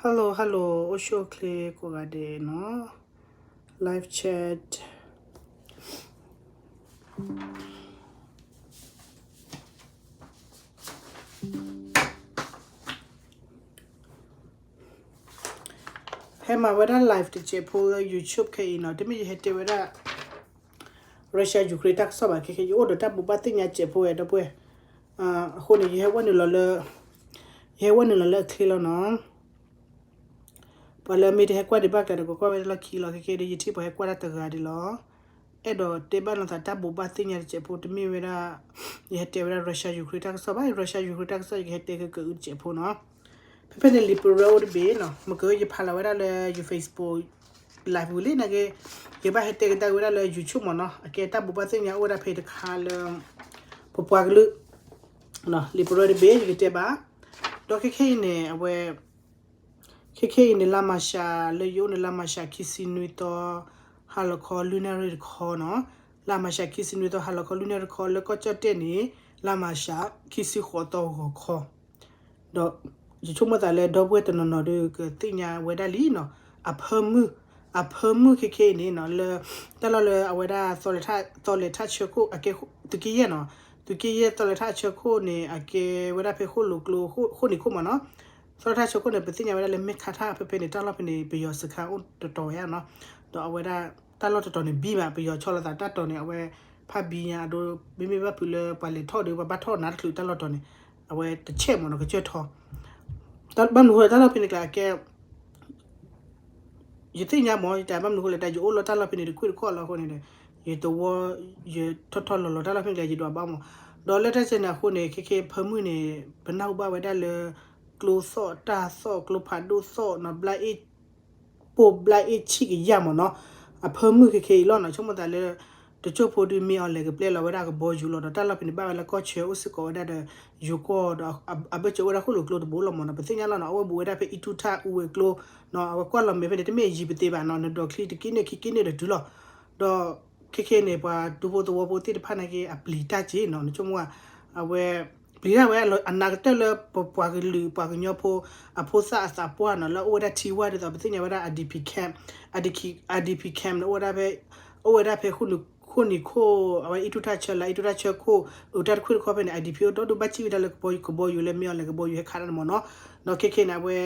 Hello hello, အိၣ်ဆူၣ်အိၣ်ချ့ကိးဂၤဒဲးနီၤ, live chat. ဟဲမၤဝဲဒၣ် live တစဲးဖိလၢ YouTube ခဲအံၤနီၤ, တမ့ၢ်ယဟဲတဲဝဲဒၣ် Russia Ukraine တၢ်ကစီၣ်ဘၣ်, ခဲခဲ ယအိၣ်ဒီးတၢ်ဘိးဘၣ်သ့ၣ်ညါစဲးဖိဝဲဒီပုၢ်ဝဲၢ်, အဃိန့ၣ် ယဟဲဝဲနုာ်လီၤလၢ, ယဟဲဝဲနုာ်လီၤလၢအချ့လီၤနီၤ. ပှၤလၢမ့ၢ်တဟဲကွၢ်ဒံးဘၣ်ကျါဒီး ကကွၢ်ဝဲဒၣ်လီၢ်ခံလီၤ, ခဲခဲဒီး ယထံၣ်ပှၤဟဲကွၢ်တၢ်တဂၤဒံးလီၤ. အဲၣ်ဒိးတဲဘၣ်လိာ်သးတၢ်ဘိးဘၣ်သ့ၣ်ညါတစဲးဖိ တမ့ၢ်ဝဲဒၣ် ယဟဲတဲဝဲဒၣ် Russia Ukraine တၢ်ကစီၣ်ဘၣ်, Russia Ukraine တၢ်ကစီၣ် ယကဟဲတဲကကအုတစဲးဖိနီၤ. ဖဲဖဲန့ၣ် Liberal အိၣ်တဘ့ၣ်နီၤ, မ့ၢ်ကယဖးလီၤဝဲဒၣ်လၢယ Facebook live ဝံၤလံနာ်က့, ယဘၣ်ဟဲတဲကဒါဝဲဒၣ်လၢ YouTube မ့ၢ်နီၤ, အကဲတၢ်ဘိးဘၣ်သ့ၣ်ညါအိၣ်ဝဲဒၣ်ဖဲတခါလၢ ပပှၤကလုာ် Liberal တဘ့ၣ် ယကတဲဘၣ်. ဒီးခဲခဲအံၤန့ၣ် အဝဲ ခဲခဲအံၤန့ၣ် လါမၤရှးလၢယအိၣ်န့ၣ် လါမၤရှးခံဆံနွံသီ ဟါလီၤခီလွံၢ်နၣ်ရံၣ်တခီနီၤ, လါမၤရှးခံဆံနွံသီ ဟါလီၤခီလွံၢ်နၣ်ရံၣ်တခီ လၢကီၢ်ကၠီၣ်တဲၣ်န့ၣ် လါမၤရှးခံဆံဃိးသီဂီၤခီ ဒီးယဆိကမိၣ်သးလၢ ဒီပုၢ်ဝဲၢ်တနီၤနီၤဒီး ကသ့ၣ်ညါဝဲဒၣ်လံနီၤ, အဖၢမုၢ်, အဖၢမုၢ်ခဲခဲအံၤန့ၣ်နီၤ လၢ တၢ်လီၢ်လၢအဝဲဒၣ် သီလဲၤထၣ်ဆၢခိၣ် အကဲ သုးက့ယဲၢ်နီၤ, သုးက့ယဲၢ်သီလဲၤထၣ်ဆၢခိၣ်န့ၣ် အကဲဝဲဒၣ်ဖဲဃိၣ်လိာ်ကျိ ဃိၣ်နံၤခိၣ်မ့ၢ်နီၤ, သီလဲၤထၣ်ဆၢခိၣ်န့ၣ် ပသ့ၣ်ညါဝဲဒၣ်လၢ မဲၢ်ခးထၣ်ဖဲဖဲန့ၣ် တၢ်လီၢ်ဖဲန့ၣ် ပယီၤစခါအိၣ်တတီၤဝဲနီၤ, ဒီးအဝဲဒၣ် တၢ်လီၢ်တတီၤန့ၣ် ဘံမး ပယီၤဆီလီၤသးတၢ်တီၤန့ၣ် အဝဲ ဖးဘံညါအဒိ မ့မ့ၢ်ဘၣ်ဖုးလၢပှၤလဲၤထီၣ်ဒီး ပှၤဘၣ်ထီၣ်နါတချုးတၢ်လီၢ်တီၤန့ၣ် အဝဲတဆဲးမ့ၢ်နီၤ ကစၢၢ်ထီ, ဘၣ်မနုၤဃိလၢတၢ်လီၢ်ဖဲန့ၣ်ကျါအကဲ ယသ့ၣ်ညါမ့ၢ် ယတၢ်ဘၣ်မနုၤဃိလဲၣ် တၢ်ယအိၣ်လီၤတၢ်လီၢ်ဖဲန့ၣ်တခွံၣ်တခီၣ်လီၤအဃိန့ၣ် ယတဝီ ယထီၣ်ထီၣ်လီၤလီၤတၢ်လီၢ်ဖဲန့ၣ်ကျါ ယဒွးဘၣ်မ့ၢ်, ဒီးလၢတၢ်စဲန့ၣ်အဃိန့ၣ် ခဲခဲဖၢမုၢ်န့ၣ် ပနၢ်ဟူဘၣ်ဝဲဒၣ်လၢ ကျိသီၣ်တၢ်သီၣ် ကျိဖးဒိၣ်သီၣ်နီၤ ဘျါအ့ၣ် ပိၢ်ဘျါအ့ၣ်ဆံၣ်ကယၢ်မ့ၢ်နီၤ, အဖၢမုၢ်ခဲခဲအံၤလီၤနီၤ, ဆိကမိၣ်သးလၢ တကၠိၢ်ဖိဒုးမ့ၢ်အီၤလဲၤကပျဲလီၤဝဲဒၣ်ကဘီယူၤလီၤဒီး တၢ်လီၢ်ဖဲန့ၣ်ဘၣ်ဝဲလၢကီၢ်ဆၢအိၣ်စ့ၢ်ကီးဝဲဒၣ်ဒီး ယိၤကီၢ်ဒီး အဘၢၣ်စၢၤအိၣ်ဝဲဒၣ်ဃိၣ်လိာ်ကျိတဘိလီၤမ့ၢ်နီၤ, ပသ့ၣ်ညါလီၤနီၤ, အဝဲဘူးဝဲဒၣ်ဖဲအံၣ်ထူၣ်ထၣ်အူဝဲၤကျိနီၤ, အဝဲကွၢ်လီၤမဲာ်ဖဲန့ၣ် တမ့ၢ်ယံၤပသ့ဘၣ်နီၤ, နဒိးချံတက့ၢ်န့ၣ်ခံက့ၢ်န့ၣ်ဒီးတုၤလီၤ, ဒီး ခဲခဲန့ၣ် ပှၤဒူဖိသဝီဖိသ့ၣ်တဖၣ်နာ်က့ အပျံၤတၢ်က့နီၤ, နဆိကမိၣ် အဝဲ ပျံၤတၢ်ဝဲအနာ်ကတၢၢ်လၢပပှၤကလုာ်ပှၤကညီဖိ အဖိသၣ်အသးပှၢ်နီၤ လၢအအိၣ်ဝဲဒၣ်ထံဝါဒ်သိး ပသ့ၣ်ညါဝဲဒၣ် IDP camp, IDP camp န့ၣ် အိၣ်ဝဲဒၣ်ဖဲ အိၣ်ဝဲဒၣ်ဖဲ ဃိၣ်နံၤခိၣ် အဝဲအံၣ်ထူၣ်ထၣ်ဆၢလၢအံၣ်ထူၣ်ထၣ်ဆၢခိၣ် အတၢ်တခွံၣ်တခီဖဲန့ၣ် IDP အိၣ်ဒီဒူၣ်ဘၣ်စံၣ်ဝဲဒၣ်လၢကဘီယူၤ ကဘီယူၤလၢမ့ၢ်အီၤလဲၤကဘီယူၤဟဲခးတၢ်န့ၣ်မ့ၢ်နီၤ, ဒီးခဲခဲန့ၣ် အဝဲ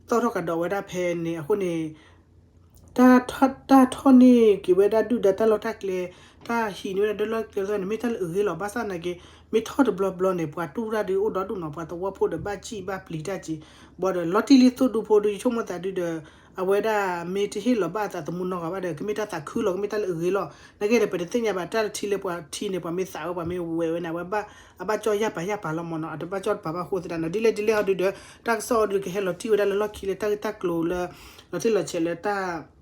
သီၣ်ထီၣ်ကဒီးဝဲဒၣ်ဖဲန့ၣ်အဃိန့ၣ် တၢ်ထီၣ်န့ၢ်က့ၤဝဲဒၣ်ဒုၣ်ဒါတၢ်လီၢ်တၢ်ကျဲ, တၢ်ဟံးန့ၢ်ဝဲဒၣ်ဒၢလီၢ်ကျဲသ့ၣ်န့ၣ် မ့ၢ်တၢ်လၢအဂ့ၤလီၤ. ဘၣ်ဆၣ်နာ်က့ မ့ၢ်ထီၣ်တဘျီဘျီန့ၣ် ပှၤတူၢ်တၢ်ဒုးအိၣ်ဒီဒူၣ်နီၤ, ပှၤသဝီဖိဒီးဘၣ်စံၣ်ဘၣ်ပျံၤတၢ်က့ၤ, ဘၣ်ဒီးလီၤတံၢ်လံသိၣ်ဒူဖိဒီး ယဆိကမိၣ်သးဒုဒီး အဝဲဒၣ်မ့ၢ်တဟ့ၣ်လီၤဘၣ်အသးသမူနီတဂၤဘၣ်ဒီး ကမ့ၢ်တၢ်သးခုလီၤ, ကမ့ၢ်တၢ်လၢအဂ့ၤလီၤ. နာ်က့ဒီး ပတသ့ၣ်ညါဘၣ် တၢ်တထံလၢပှၤထံန့ၣ် ပှၤမ့ၢ်သးဝဲ ပှၤမ့ၢ်ဝဲဝဲန့ၣ် အဝဲဘၣ် အဘၣ်ကၠီၣ်ယၢ်ပာ်ယၢ်ပာ်လီၤမ့ၢ်နီၤ, အတဘၣ်ကၠီၣ်တပာ်ဘၣ်ဃိသတးနီၤ, ဒ်လဲၣ်ဒ်လဲၣ်ဟီဒုဒီး တၢ်ကစီၣ်အီၤဒုကဟဲလီၤတံၢ်ဝဲဒၣ်လၢလီၢ်ခံလၢတၢ်ဂ့ၢ်တၢ်ကျိၤလၢ လီၤတံၢ်လီၤဆဲးလၢတၢ်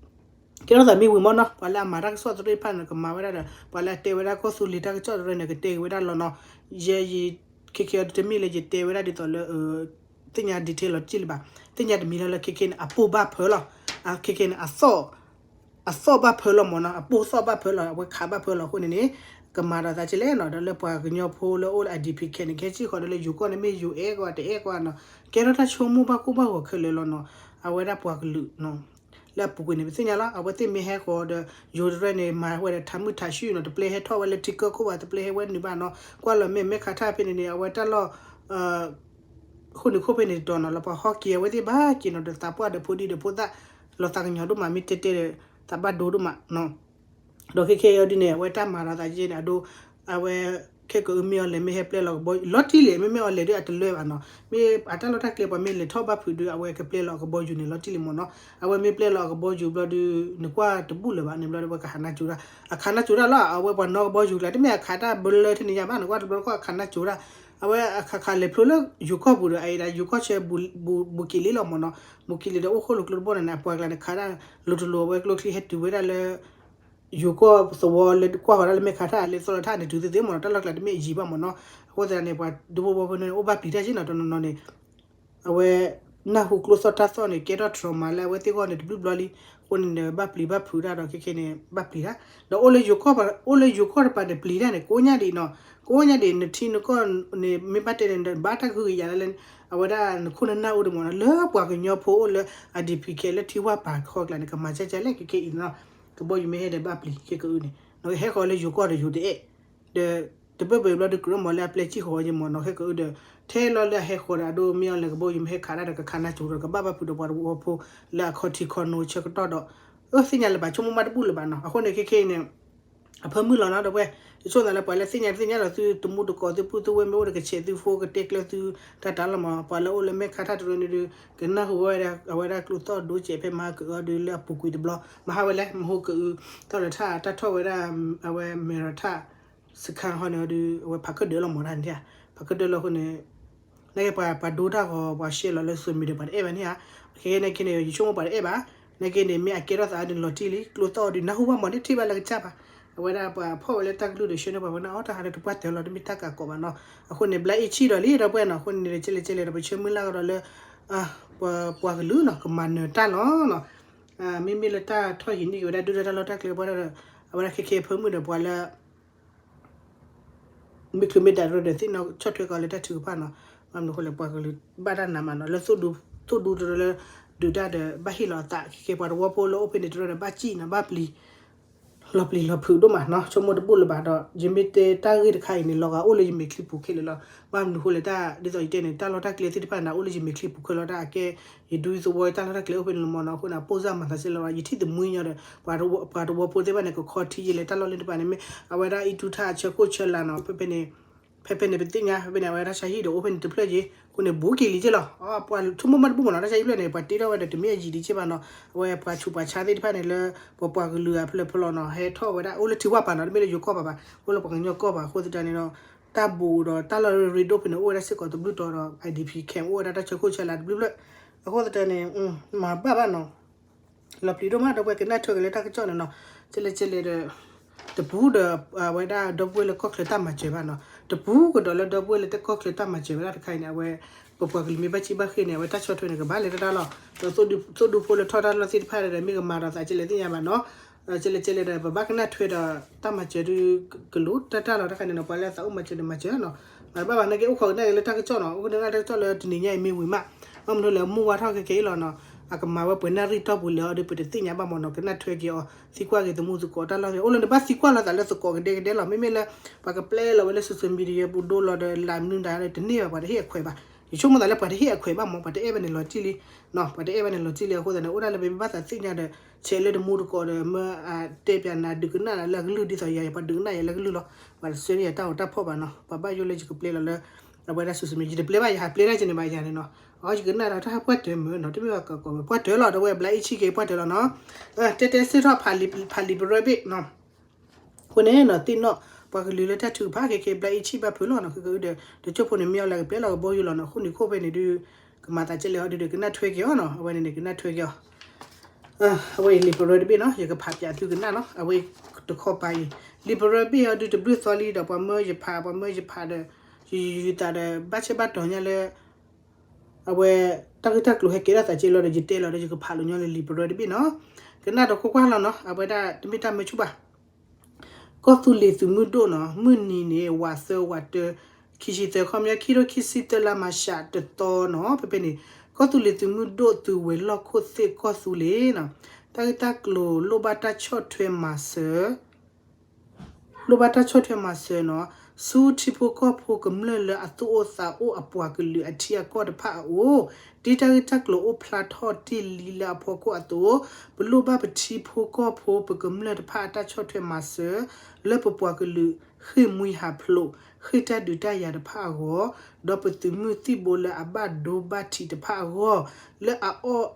ကဲထီၣ်သးမ့ၢ်ဝံၤမ့ၢ်နီၤ, ပှၤလၢအမၤတၢ်ကစီၣ်သ့ၣ်တဖၣ်န့ၣ် ကမၤဝဲဒၣ်ဒီး ပှၤလၢအတဲဝဲဒၣ်ကီၢ်သူလ့ၤတၢ်ကစီၣ်တရၢန့ၣ် ကတဲက့ၤဝဲဒၣ်လီၤနီၤ. ယဲယ ခဲခဲအီၤဒုတမ့ၢ်လၢယတဲဝဲဒၣ်ဒ်သိးလၢ သ့ၣ်ညါ detail လီၤတံၢ်လံဘၣ်, သ့ၣ်ညါတမံၤလၢလၢခဲခဲန့ၣ် အပိၢ်ဘၣ်ဖၢလီၤ, ခဲခဲန့ၣ် အသီၣ်ဘၣ်ဖၢလီၤမ့ၢ်နီၤ, အပိၢ်သီၣ်ဘၣ်ဖၢလီၤ, အဝဲခးဘၣ်ဖၢလီၤအဃိန့ၣ်န့ၣ် ကမၤဒီးသးက့လဲၣ်နီၤ, ဒီးလၢပှၤကညီဖိလၢအိၣ်လၢ IDP camp န့ၣ် ကဟဲစံၣ်ဃီၤဒီးလၢယိၤကီၢ်န့ၣ် မ့ၢ်ယိၤအဲၣ်ကွၢ်တအဲၣ်ကွၢ်နီၤ, ကဲထီၣ်တၢ်ဆိကမိၣ်ဘၣ်ကိၢ်ဘၣ်ဂီၤခဲလၢာ်လီၤနီၤ. အဝဲဒၣ်ပှၤကလုာ် လၢအပူၤကွံာ်န့ၣ် ပသ့ၣ်ညါလီၤ, အဝဲသ့ၣ်မ့ၢ်ဟဲဃီၤဒီး ယိၤတရၢန့ၣ် မၤဝဲဒီးထးမုၢ်ထးဆူၣ်နီၤ, တပျဲဟဲထီၣ်ဝဲလၢထံကၢၢ်ခိၣ်ဘၣ်, တပျဲဟဲဝဲနုာ်ဘၣ်နီၤ, ကွၢ်လီၤမ့ၢ် မဲၢ်ခးထၣ်ဖဲန့ၣ်န့ၣ် အဝဲတၢ်လီၢ် ဃိၣ်နံၤခိၣ်ဖဲန့ၣ်တတီၤနီၤ, လၢပှၤဟီၣ်က့ၤအဝဲသ့ၣ်ဘၣ်က့ၤနီၤ, ဒီးသးပှၢ်ဒီးဖိဒံဒီးဖိသၣ် လီၤသးကညီၤဒိၣ်မး မ့ၢ်တဲတဲဒီး သးဘၣ်ဒိဒိၣ်မးနီၤ. ဒီးခဲခဲအံၤဒ်န့ၣ် အဝဲတၢ်မၤဒီးသးက့န့ၣ် အဒိ အဝဲ ခဲကမ့ၢ်အီၤလဲၤမ့ၢ်ဟဲပျဲလီၤကဘီယူၤ လီၤတံၢ်လံ, မ့မ့ၢ်အီၤလဲၤဒ်အတလၢဘၣ်နီၤ, မ့ၢ်အတၢ်လီၢ်တၢ်ကျဲပှၤမ့ၢ်လဲၤထီၣ်ဘၣ်ဖုးဒုး အဝဲကပျဲလီၤကဘီယူၤန့ၣ် လီၤတံၢ်လံမ့ၢ်နီၤ. အဝဲမ့ၢ်ပျဲလီၤအကဘီယူၤဘျီဒုး နကွၢ်တဘူၣ်လၢၤဘၣ်န့ၣ်ဘျီဒီး ပှၤကဟးနၢ်ကၠိတၢ်, အခးနၢ်ကၠိတၢ်လီၤ, အဝဲပှၤနီၣ်ကဘီယူၤကျါ တမ့ၢ်အခးတၢ်ဘျၢထံန့ၣ်ယါဘၣ်, နကွၢ်တဘျီတခီၣ်အခးနၢ်ကၠိတၢ်, အဝဲအခးခးလဲၤဖျိလၢယိၤကီၢ်ပူၤဒီး အအံၤဒၣ်ယိၤကီၢ်ဆၢ ဘူးက့ၤလံလီၤမ့ၢ်နီၤ, ဘူးက့ၤလံဒီးအိၣ်ဃိၣ်လိာ်ကျိတဘိန့ၣ်န့ၣ် အပှၤကျါန့ၣ် ခးတၢ်လိၤတလိၤ အဝဲကျိချံဟဲတုၤဝဲဒၣ်လၢ ယိၤကီၢ်သဝီလၢကွၢ်ဃီၤတၢ်လၢမဲၢ်ခးထၣ်လၢသီလၢထၣ်န့ၣ် တုၤသ့သ့မ့ၢ်နီၤ, တၢ်လီၢ်ကျါတမ့ၢ်အယံၤဘၣ်မ့ၢ်နီၤ. အဃိသတးန့ၣ် ပှၤဒူဖိဝီဖိန့ၣ် အိၣ်ဘၣ်ပျံၤတၢ်က့နီၤ, တနီၤနီၤန့ၣ် အဝဲ နၢ်ဟူကျိသီၣ်တၢ်သီၣ်န့ၣ် ကဲထီၣ် trauma လၢအဝဲသ့ၣ်ဂီၢ်န့ၣ် တဘျုးဘျီလံ. အဃိန့ၣ်ဒီး ဘၣ်ပျံၤဘၣ်ဖုးတၢ်ဒီး ခဲခဲန့ၣ် ဘၣ်ပျံၤတၢ် ဒီးအိၣ်လၢယိၤကီၢ် အိၣ်လၢယိၤကီၢ်တပၤန့ၣ် ပျံၤတၢ်န့ၣ် ကိးညါဒံးနီၤ, ကိးညါဒံး နထံနကီၢ်န့ၣ် မ့ၢ်ဘၣ်တဲန့ၣ် ဘၣ်တၢ်ကဟုကယာ်လၢ အဝဲဒၣ်နခိၣ်နနၢ်အိၣ်ဒံးမ့ၢ်နီၤ လၢပှၤကညီဖိအိၣ်လၢ အ DPK လၢထံဝၢ်ပၤခီကျါန့ၣ် ကမၤကၢ်ကၢ်လဲၣ်ခဲခဲအံၤနီၤ, ကဘီယူၤမ့ၢ်ဟဲဒီးဘၣ်ပျံၤခဲကအုန့ၣ် နီၤကဟဲဃီၤလၢယိၤကီၢ်ဒီးယိၤတအဲၣ် ဒီး တဘၢၣ်ဘၢၣ်ဘျီဒီးကြၢးမီၤလၢအပျဲၢ်စံၣ်ဃီၤဝဲယမီၤနီၤ ခဲကအုဒီး ထဲလီၤလၢအဟဲဃီၤဒီးအဒိမ့ၢ်အီၤလၢကဘီယူၤမ့ၢ်ဟဲခးတၢ်ဒီးကခးနၢ်စူၤဒီးကဘၣ်ဘၣ်ဖုးဒီးပှၤတဝီဖိ လၢအခီၣ်ထံးခီၣ်နိဆၢကတီၢ်ဒီး အၢသ့ၣ်ညါလၢၤဘၣ် ဆိကမိၣ်မးတဘူၣ်လၢၤဘၣ်နီၤ အဃိန့ၣ်ခဲခဲအံၤန့ၣ် အဖၢမုၢ်လီၤနီၤ ဒီပုၢ်ဝဲၢ် ယဆိကမိၣ်သးလၢပှၤလၢသ့ၣ်ညါတသ့ၣ်ညါဒီးသုတမူတကိးသုပုၢ်သုဝဲၢ်မ့ၢ်အိၣ်ဒီးကဆဲးသု phone ကတဲကျၢသုတၢ်တၢ်လီၤမး ပှၤလၢအိၣ်လၢမဲၢ်ခါထၣ်တရၢန့ၣ်ဒုး ကနၢ်ဟူဝဲဒၣ် အဝဲဒၣ်ကျိသီၣ်ဒိစဲးဖဲမၤကအီဒုးလၢအပူၤကွံာ်တဘျီ မၤဟါဝဲလဲၣ် မဟိကအု သီၣ်လၢထၣ်တၢ်ထီၣ်ဝဲဒၣ် အဝဲမဲၢ်ရထၣ် စခန်းဟီန့ၣ်ဒုး အဝဲဖးကဒၢလီၤမးတၢ်န့ၣ် ဖးကဒၢလီၤအဃိန့ၣ် နာ်က့ပှၤပှၤဒိတၢ်ဂီၤ ပှၤရှဲလီၤလၢ social media ပှၤတအဲၣ်ဘၣ်န့ၣ်ဧါ, ခဲခဲန့ၣ်က့န့ၣ် ယဆိကမိၣ်ပှၤတအဲၣ်ဘၣ်, နာ်က့န့ၣ် မ့ၢ်အကဲထီၣ်သးဒုးလီၤတံၢ်လံ ကျိသီၣ်အီၤဒုး နၢ်ဟူဘၣ်မးန့ၣ် ထံၣ်ဘၣ်လၢကစၢ်ဘၣ်, အဝဲဒၣ်ပှၤဖီၣ်ဝဲလၢတၢ်ကလုၢ်ဒီး ရှဲန့ၢ်ပှၤဝဲန့ၣ် အီၣ်တၢ်ဟးလၢတပှၢ်တၢၢ်လီၤ တမ့ၢ်တၢ်ကးကိးဘၣ်နီၤ, အဃိန့ၣ် ဘျါအ့ၣ်ဆံၣ်ဒီးလံ ဒီပုၢ်ဝဲၢ်နီၤ, အဃိန့ၣ် ကဲလဲၣ်ကဲလဲၣ်ဒီး ပဆၢမုၢ်လၢ်ကဒီးလၢ ပပှၤကလုာ်နီၤ ကမၤနၢၤတၢ်လီၤနီၤ, မ့မ့ၢ်လၢတၢ်ထီၣ်ဟံးန့ၢ်က့ၤဝဲဒၣ်ဒုၣ်ဒါတၢ်လီၢ်တၢ်ကျဲပှၤဒီး အဝဲဒၣ်ခဲခဲဖၢမုၢ်ဒီးပှၤလၢ မ့ၢ်ချုးမ့ၢ်ဒၣ်တရၢဒီး သ့ၣ်နီၣ်ဆီၣ်ထွဲကီးလၢတၢ်ထုကဖၣ်နီၤ, ဘၣ်မနုၤဃိလဲၣ် ပှၤကလုာ်ဘၣ်တၢ်နးမးနီၤ လၢ သိၣ်ဒူတရၢလၢ ဒုးတၢ်ဒီး ဘၣ်ဟ့ၣ်လီၤအသး ခဲခဲပှၤတဝီဖိလၢအိၣ်ဖဲန့ၣ်တရၢဒီး ဘၣ်စံၣ်နီၤ ဘၣ်ပျံၤ လီၤပျံၤလီၤဖုးဒိၣ်မးနီၤ ဆိကမိၣ်တဘူၣ်လၢၤဘၣ်ဒီး ယမ့ၢ်တဲတၢ်ဂ့ၢ်တခါအံၤန့ၣ် လီၤဂာ်အိၣ်လၢယမဲာ်ချံပူၤခဲလၢာ်လီၤ, ဘၣ်မနုၤဃိလဲၣ် တၢ်ဒ်သိးယတဲန့ၣ် တၢ်လီၢ်တၢ်ကျဲသ့ၣ်တဖၣ်န့ၣ် အိၣ်လၢယမဲာ်ချံပူၤခဲလၢာ် တၢ်အကဲ ယဒူယသဝီတၢ်လီၢ်တၢ်ကျဲအိၣ်ဖဲန့ၣ်လီၤမးနီၤ, အဃိန့ၣ် ပိၢ်စၢ်မၤသးစဲလီၤ ယထံၣ်တမှံညီဒီး ပှၤတဝီဖိသ့ၣ်တဖၣ်န့ၣ် ကခီထံယလဲၤတၢ်လီၢ်လၢတဖၣ်န့ၣ် မ့ၢ်အဝဲဒၣ် အံၣ်တူၢ်ထၣ်အဆၢခိၣ်ဆၢလာ်နီၤ ဖဲဖဲန့ၣ် ဖဲဖဲန့ၣ် ပသ့ၣ်ညါ ဖဲဖဲန့ၣ် အဝဲတၢ်ဆါဟံၣ်ဒီးအိၣ်ဖဲန့ၣ်တဖျၢၣ်က့ၤ အဃိန့ၣ် ဘူးက့ၤလံက့လီၤ, ပှၤဆိကမိၣ်မးတဘူၣ်မးနီၤ တၢ်ဆါဟံၣ်ဖျၢၣ်န့ၣ် ပှၤတ့ထီၣ်ဝဲဒီးတမ့ၢ်အယံာ်ဒံးက့ဘၣ်နီၤ, အဝဲပှၤဆူးပှၤဆါသ့ၣ်တဖၣ်န့ၣ်လၢ ပပှၤကလုာ်အဖျၢၣ်ဖျၢၣ်လီၤနီၤ ဟဲထီၣ်ဝဲဒၣ် အိၣ်လၢထံဝၢ်ပၤနီၤ တမ့ၢ်လၢယိၤကီၢ်ပၤဘၣ် အိၣ်လၢပှၤကညီကီၢ်ပၤ အဃိသတးန့ၣ်ဒီး တၢ်ဘူးဒီးတၢ်လီၢ်ရ့ဒိၣ်ဖဲန့ၣ် အိၣ်ဝဲဒၣ်စ့ၢ်ကီးတဘျုးတီၤဒီး IDP camp အိၣ်ဝဲဒၣ်တၢ်ဆၢခိၣ်ဆၢလာ်တဘျုးဖျၢၣ်, အဃိသတးန့ၣ် မၤဘၣ်ဘၣ်နီၤ လီၤပျံၤဒိၣ်မး ဒီပုၢ်ဝဲၢ်ကနၣ်ထွဲက့ၤလၢတၢ်ကစီၣ်န့ၣ်နီၤ, ကဲလဲၣ်ကဲလဲၣ်ဒီး တပူၤဒီး အဝဲဒၣ်ဒီပုၢ်ဝဲၢ်လၢကီၢ်ချၢတၢ်မၤစၢၤဘၣ်နီၤ, တပူၤကဒီးလၢဒီပုၢ်ဝဲၢ်လၢတၢ်ကီၢ်ချၢတၢ်မၤစၢၤဝဲဒၣ်တခါအံၤန့ၣ် အဝဲ ပပှၤကလုာ်မ့ၢ်ဘၣ်ဆံးဘၣ်ဃ့န့ၣ် အဝဲတၢ်ဆီၣ်ထွဲန့ၣ် ကဘၣ်လဲၤတၢ်လီၤ, ဒီးသိၣ်ဒူဖိလၢထီၣ်တၢ်လီၢ်သ့ၣ်တဖၣ်ဒီးမ့ၢ်ကမၤဒီးသးကဲလဲၣ်သ့ၣ်ညါဘၣ်နီၤ, ကဲလဲၣ်ကဲလဲၣ်ဒီး ပဘၣ်ကနၣ်ထွဲဒီးတၢ်မၤစၢၤဒုး ကလိာ်တၢ်တၢ်လီၤတခါန့ၣ်နီၤ ပှၤလၢအသးအိၣ်မၤစၢၤဒီးမၤစၢၤနီၤ, မၤတဘၣ်ဘၣ် နာ်က့အိၣ်ခိးကနၣ်က့ၤလၢတၢ်ကစီၣ်နီၤ အိၣ်ကနၣ်တၢ်ကစီၣ်လၢတနံၤညါအံၤမ့ၢ်ဝံၤမး, ဘၣ်မနုၤလဲၣ် မူဝါထီၣ်ခဲခဲအံၤလီၤနီၤ, အကမၤဝဲပှဲၤနၣ်ရံၣ်တီၢ်ပူၤလၢအီၤဒီး ပတသ့ၣ်ညါဘၣ်မးနီၤ ကနၣ်ထွဲက့ၤအီၤ သံကွၢ်က့ၤသမူသကိးတၢ်လီၢ် အိၣ်လၢနဘၣ်သံကွၢ်လိာ်သးလၢသကိးကဒဲကဒဲလီၤ မ့မ့ၢ်လၢ ပှၤကပျဲလီၤဝဲလၢ social media ပူၤဒိလီၤဒီး လၢမနုၤဒၣ်တန့ၢ်ဘၣ် ပှၤတဟ့ၣ်အခွဲးဘၣ်, ယဆိကမိၣ်သးလၢပှၤတဟ့ၣ်အခွဲးဘၣ်မး ပှၤတအဲၣ်ဘၣ်န့ၣ်လီၤတံၢ်လံ ပှၤတအဲၣ်ဘၣ်န့ၣ်လီၤတံၢ်လံ အဃိသတးန့ၣ် အိၣ်ဒၣ်လၢပမ့ၢ်ဘၣ်သးသ့ၣ်ညါဒီး ဆဲးလၢတမူတကိးဒီး မၢတဲပၠးနၤဒုးကနၣ်နၤလၢအကလုၢ်ဒ်သိးယၤ ပှၤဒုးကနၣ်ယၤလၢကလုၢ်လီၤ, ပှၤတဆှၢန့ၢ်ယၤတၢ်ဂီၤတၢ်ဖီၣ်ဘၣ်နီၤ ပှၤဘၣ်ယိၣ်လၢယကပျဲလီၤလၢ အဝဲဒၣ် social media ယတပျဲဘၣ် ယဟးပျဲတၢ်ကန့ၣ်ဘၣ်ယၤန့ၣ်နီၤ, အီ ယကနၣ်ဒီးတၢ်ဟးပှၢ်တၢၢ်မုာ်နီၤ တမ့ၢ်ဘၣ်ကကိးမုာ် ပှၢ်တၢၢ်လီၤ ဒီပုၢ်ဝဲၢ် ဘျါအ့ၣ်ဆံၣ်က့ၤ ပှၢ်တၢၢ်လီၤနီၤ, တဲတဲစ့ၢ်ထီၣ် ဖးလံာ်ပရၢဘ့ၣ်နီၤ အဃိန့ၣ်နီၤ သ့ၣ်နီၣ် ပှၤကလုာ်လၢတၢ်ထုကဖၣ်ခဲခဲ ဘျါအ့ၣ်ဆံၣ်ဘၣ်ဖုးလီၤနီၤ ခဲကဒုး တစိၢ်ဖိန့ၣ်မ့ၢ်အီၤလၢကပျဲလီၤကဘီယူၤလီၤနီၤ အဃိန့ၣ်ခိၣ်ဖဲန့ၣ်ဒုး ကမၤသးကဲလဲၣ်အီၤဒုး ကနၣ်ထွဲက့ၤအီၤနီၤ အဝဲန့ၣ်န့ၣ် ကနၣ်ထွဲက့ၤအီၤ အဝဲအံၤ လံာ်ပရၢတဘ့ၣ်နီၤ ယကဖးပၠးသုကနၣ်နီၤ အဝဲတခီပၤအံၤ လံာ်ပရၢဘ့ၣ်အီၤဒုးတဘျုးသီလံဒီး ပှၤမၢယဖး ပှၤမၢယဖးဒီး ယယုၤသးဒီး ဘၣ်ဆၣ်ဘၣ်တီၤညါလၢ အဝဲ တၢ်ဂ့ၢ်တၢ်ကျိၤဟဲကဲထီၣ်သးကဲလီၤဒီး ယတဲလီၤဒီး ယကဖးလိာ်ညီလၢလံာ်ပရၢတဘ့ၣ်နီၤ ကနၣ်ဒီးကွၢ်ကွၢ်လီၤနီၤ အဝဲဒၣ်တမ့ၢ်တၢ်မၢဆူၣ်ဘၣ် ကီၢ်သူလ့ၤသုးမုၢ်ဒိၣ်နီၤ မုၢ်နံၤန့ၣ် ဝးသၢဝးတၢ ခံဆံသၢ ခီပညီ ခံကထိခံဆံသၢလါမၤရှးတသီနီၤ ဖဲဖဲန့ၣ် ကီၢ်သူလ့ၤသုးမုၢ်ဒိၣ်သုးဝဲၤလီၢ်ခိၣ်သ့ၣ်ကီၢ်သူလ့ၤနီၤ တၢ်ဂ့ၢ်တၢ်ကျိၤလိၣ်ဘၣ်တၢ်ဆီၣ်ထွဲမၤစၢၤ လိၣ်ဘၣ်တၢ်ဆီၣ်ထွဲမၤစၢၤနီၤ ဆူထံဖိကီၢ်ဖိကမျၢၢ်လၢအသူၣ်အိၣ်သးအိၣ်အပှၤကလုာ်အထံအကီၢ်တဖၣ်အအိၣ် ဒ်တၢ်ဂ့ၢ်တၢ်ကျိၤအိၣ်ဖျါထီၣ်တ့ၢ်လံလၢအဖီခိၣ်အသိး ပလိၣ်ဘၣ်ပထံဖိကီၢ်ဖိပကမျၢၢ်တဖၣ်အတၢ်ဆီၣ်ထွဲမၤစၢၤ လၢပပှၤကလုာ်ဃ့ၢ်မှံဟးဖျိး ဃ့ၢ်တၢ်ဒုးတၢ်ယၤတဖၣ်အဂီၢ် ဒီးပသုးမုၢ်သံၣ်ဘိလၢအဘၣ်ဒိဘၣ်ထံးတဖၣ်အဂီၢ် လၢအအီၣ်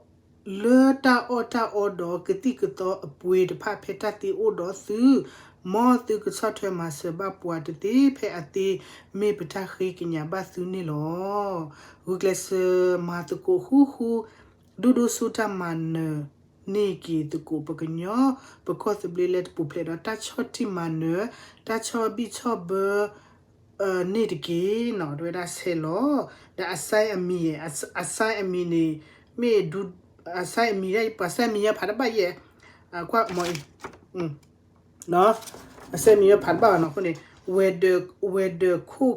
လၢတၢ်အီၣ်တၢ်အီဒီးကသံၣ်ကသီအပှ့ၤတဖၣ်ဖဲတၢ်သ့အိၣ်ဒီးသု မ်သုကဆီၣ်ထွဲမၤစၢၤဘၣ်ပှၤတသ့ဖဲအသ့ မ့ၢ်ပတၢ်ဃ့ကညးဘၣ်သုန့ၣ်လီၤ. ဂုာ်ကျဲးစၢးမၤသကိးဃူဃူ ဒိၣ်ဒိၣ်ဆူတၢ်မၤနၢၤန့ၢ်က့ၤသကိးပကညီ ပကီၢ်သဘျ့လၢတပူၤဖျဲးဒီးတၢ်ဆီၣ်တံၢ်မၤနၢၤ တၢ်ဆီၣ်ဘံၣ်ဆီၣ်ဘၢ န့ၣ်တက့ၢ်နီၤ တဝဲဒၣ်ဆဲးလီၤ ဒီးအစဲအမံၤ အစဲအမံၤန့ၣ် မ့ၢ်ဒူ အစဲအမံၤ ပှၤစဲမံၤညါဖးတဘၣ်ယဲၢ် ကွၢ်မီၤအံၤ အစဲမံၤညါဖးတဘၣ်ဘၣ်နီၤ အဃိန့ၣ် ဝဲၤဒၢး ဝဲၤဒၢးခိၣ်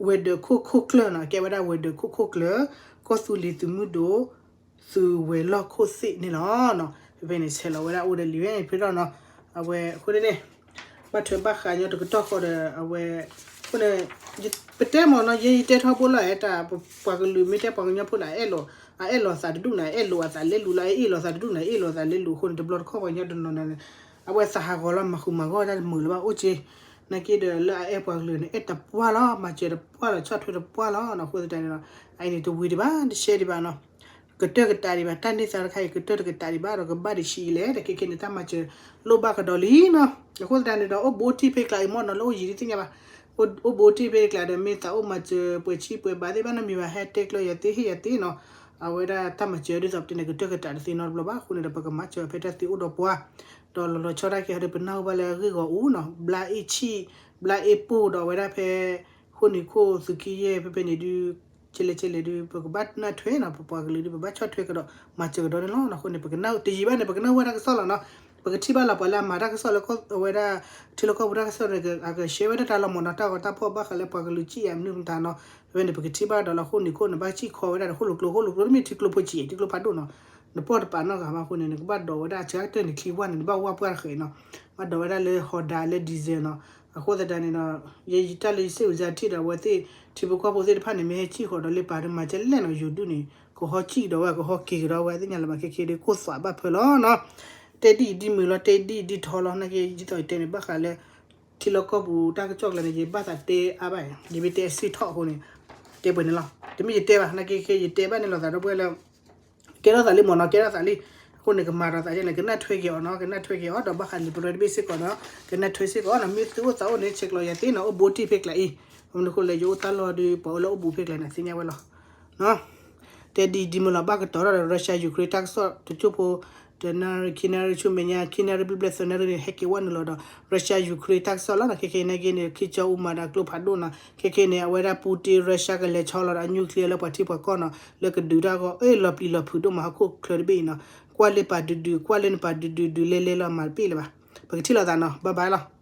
ဝဲၤဒၢးခိၣ်ခိၣ်ကျၢၢ်နီၤ, ကဲဝဲဒၣ်ဝဲၤဒၢးခိၣ်ခိၣ်ကျၢၢ်, ကီၢ်သူလ့ၤသုးမုၢ်ဒိၣ် သုးဝဲၤလီၢ်ခိၣ်သ့ၣ်န့ၣ်လီၤ. ဖဲဖဲန့ၣ် ဆဲးလီၤဝဲဒၣ်အိၣ်ဒီးလံာ်ဝဲန့ၣ်ဖဲဒီးနီၤ, အဝဲအဃိန့ၣ် ဘၣ်ထွဲဘၣ်ဃးညီတကတီၢ်ဃီဒီး အဝဲ အဃိန့ၣ် ပတဲမ့ၢ်နီၤ, ယဲယတဲထီဘိလီၤ အဲၣ်တၢ် ပှၤကလုာ်မ့ၢ်တဲပှၤကညီဖိန့ၣ် အဲၣ်လိာ် အအဲၣ်လိာ်သးတဒူၣ်န့ၣ် အဲၣ်လိာ်အသးလဲလိာ်လီၤ, အအဲၣ်လိာ်သးတဒူၣ်န့ၣ် အဲၣ်လိာ်သးလဲလိာ်အဃိန့ၣ် တဘျီတခီၣ်ပှၤကညီတနီၤန့ၣ် အဝဲသးဟးဂီၤလီၤ မၤဃုာ်မၤဂီၢ်တၢ်တမုာ်လၢၤဘၣ်အိၣ်က့, နာ်က့ဒီးလၢအအဲၣ်ပှၤကလုာ်န့ၣ် အဲၣ်တပှၢ်လီၤ, မၤစၢၤတပှၢ်လီၤ, ဆီၣ်ထွဲတပှၢ်လီၤနီၤ, အဃိသတးန့ၣ်ဒီး အအံၤန့ၣ် တဝံၤဒံးဘၣ် တရှဲဒံးဘၣ်နီၤ, ကတၢၢ်ကတးဒံးဘၣ်, တၢ်န့ၢ်သါတခါအံၤ ကတၢၢ်တကတးဒံးဘၣ်ဒီး ကဘၣ်ဒံးဆံးအံၤလဲၣ်, ဒီးခဲခဲန့ၣ် တၢ်မၤစၢၤလိၣ်ဘၣ်ကဒီးလံနီၤ, အဃိသတးန့ၣ်ဒီး အိၣ်ဘူးတံၢ်ဖဲကျါအံၤမ့ၢ်နီၤ, လၢအိၣ်ယံၤဒ်သ့ၣ်ညါဘၣ်, အိၣ်ဘူးတံၢ်ဖဲကျါဒီး မ့ၢ်သးအိၣ်မၤစၢၤပှဲၤဆံပှဲၤဘးသ့ၣ်တဖၣ်နီတမံၤဘၣ် ဟဲတဲကျၢၤယၤသ့ ဟ့ၣ်ယၤသ့နီၤ, အဝဲဒၣ်တၢ်မၤစၢၤဒ်သိးပတဲန့ၣ် ကတၢၢ်ကတးတသ့နီတဘျီဘၣ်, အဃိန့ၣ်ဒီး ပကမၤစၢၤဖဲတၢ်သ့အိၣ်ဒီးပှၤ, ဒီးလီၤလီၤဆီဒၣ်က့ၤဟီဒီး ပနၢ်ဟူဘၣ်လၢအဂ့ၢ်ဂီၤအူနီၤ, ဘျါအ့ၣ်ဆံၣ်, ဘျါအ့ၣ်ပိၢ်ဒီးအဝဲဒၣ်ဖဲ ဃိၣ်နံၤခိၣ်သုးက့ယဲၢ် ဖဲဖဲန့ၣ်ဒုး ကလဲၤကလဲၤဒုး ပကဘၣ်နၢ်ထွဲနီၤ, ပပှၤကလုာ်ဒုး ပဘၣ်ဆီၣ်ထွဲကဒီး မၤစၢၤကဒီးန့ၣ်လီၤ. အဃိန့ၣ် ပကနၢ်တယံာ်ဘၣ်န့ၣ် ပကနၢ်ဟူဝဲတၢ်ကစီၣ်လီၤနီၤ, ပကထံၣ်ဘၣ်လီၤပှၤလၢအမၤတၢ်ကစီၣ်လၢအဝဲဒၣ် ထံလီၢ်ကီၢ်ပူၤတၢ်ကစီၣ်န့ၣ် အကရှဲဝဲဒၣ်တၢ်လီၤမ့ၢ်နီၤ, တၢ်ဂီၤတၢ်ဖီၣ်ဘၣ်ဃးလၢပှၤကလုာ်စံၣ်ယၤမနုၤမတၤနီၤ, ဖဲဖဲန့ၣ် ပကထံၣ်ဘၣ်ဒီးလီၤ ဃိၣ်နံၤခိၣ်န့ၣ် ဘၣ်စံၣ်ခီဝဲဒၣ်ဒီး ဃိၣ်လိာ်ကျိ ဃိၣ်လိာ်ကျိတမ့ၢ်ထံကျိဖိဆံး ထံကျိဖးဒိၣ်နီၤ, နပီၢ်တပာ်နီတဂၤဘၣ်အဃိန့ၣ် နကဘၣ်ဒိးဝဲဒၣ် ဆှၢကတၢၢ်န့ၣ် ချံဝါန့ၣ် နဘၣ်ဝါပှၢ်တဃဲးနီၤ, ဘၣ်ဒိးဝဲဒၣ်လၢ Honda လၢ diesel နီၤ, အဃိသတးန့ၣ်ဒီး ယတၢ်လၢယစ့ၣ်ဝံၤစါထံၣ်ဒီး အဝဲသ့ၣ် ထံဖိကီၢ်ဖိသ့ၣ်တဖၣ်န့ၣ် မ့ၢ်ဟဲစံၣ်ဃီၤဒီးလ့ပာ်ဒီးမၤကဲလဲၣ်နီၤ, ယိၤဒုၣ်န့ၣ် ကဟီစံၣ်ကဒီးဝဲ ကဟီက့ၤကဒီးဝဲ သ့ၣ်ညါလၢၤဘၣ် ခဲခဲဒုး ခိၣ်သွးဘၣ်ဖၢလီၤနီၤ, တဲဒ်အံၤဒ်မုာ်လီၤ တဲဒ်အံၤဒ်ထီလီၤ နာ်က့ ဒ်သိးယတဲန့ၣ် ဘၣ်ဃးလၢ ထံလီၢ်ကီၢ်ပူၤတၢ်ကစီၣ်ကျါန့ၣ် ယဘၣ်သးတဲအါဘၣ် ယမ့ၢ်တဲအစ့ၣ်ထီၣ်အဃိန့ၣ် တဲပှဲၤန့ၣ်လီၤ, တမ့ၢ်ယတဲဘၣ် နာ်က့ခဲ ယတဲဘၣ်န့ၣ်လီၤသးဒီပုၢ်ဝဲၢ်လၢ ကဲထီၣ်သးလံမ့ၢ်နီၤ ကဲထီၣ်သးလံ, အဃိန့ၣ် ကမၤဒီးသးယဲန့ၣ် ကနၢ်ထွဲက့ၤအီၤနီၤ ကနၢ်ထွဲက့ၤအီၤ ဒီးဘၣ်ဃးလံာ်ပရၢတဘ့ၣ်စ့ၢ်ကီးနီၤ ကနၢ်ထွဲစ့ၢ်ကီးနီၤ မ့ၢ်သုအိၣ်သးအိၣ်န့ၣ် ဆဲးကျိးယၤသ့နီၤ အိၣ်ဘူးတံၢ်ဖဲကျါအံၤ, အမနုၤအဃိလဲၣ် ယအိၣ်တၢ်လီၢ်ဒီး ပှၤအိၣ်လၢအိၣ်ဘူးဖဲကျါန့ၣ် သ့ၣ်ညါဝဲလီၤ. တဲဒ်အံၤဒ်မုာ်လီၤ ဘၣ်ကတီၤထီၣ်ဒီး Russia Ukraine တၢ်ကစီၣ်တစိၢ်ဖိ တနၣ်ရံၣ် ခံနၣ်ရံၣ်ဆူမဲာ်ညါ ခံနၣ်ရံၣ်ဘျဲၣ်ဘျဲၣ်သၢနၣ်ရံၣ်န့ၣ် ဟဲက့ၤဝဲနုာ်လီၤဒီး Russia Ukraine တၢ်ကစီၣ်လီၤနီၤ ခဲခဲအံၤနာ်က့န့ၣ် ခံကၠီအူမၤဒီးကျိဖးဒိၣ်နီၤ ခဲခဲအံၤန့ၣ် အဝဲဒၣ် Putin Russia ကလဲၤဆီလီၤဒီးအ nuclear လၢပှၤထံပှၤကီၢ်နီၤ လၢကဒုးတၢ်ဂီၤအ့ၣ်လီၤပျံၤလီၤဖုးဒိၣ်မးဟီၣ်ခိၣ်ချၢတဘ့ၣ်အံၤနီၤ ကွၢ်လၢပာ်ဒုးဒုး ကွၢ်လၢနပာ်ဒုးဒုး ဒုးလဲၤလဲၤလီၤမၤတဘ့ၣ်လၢၤဘၣ် ပကထံၣ်လိာ်သးနီၤ bye bye လီၤ.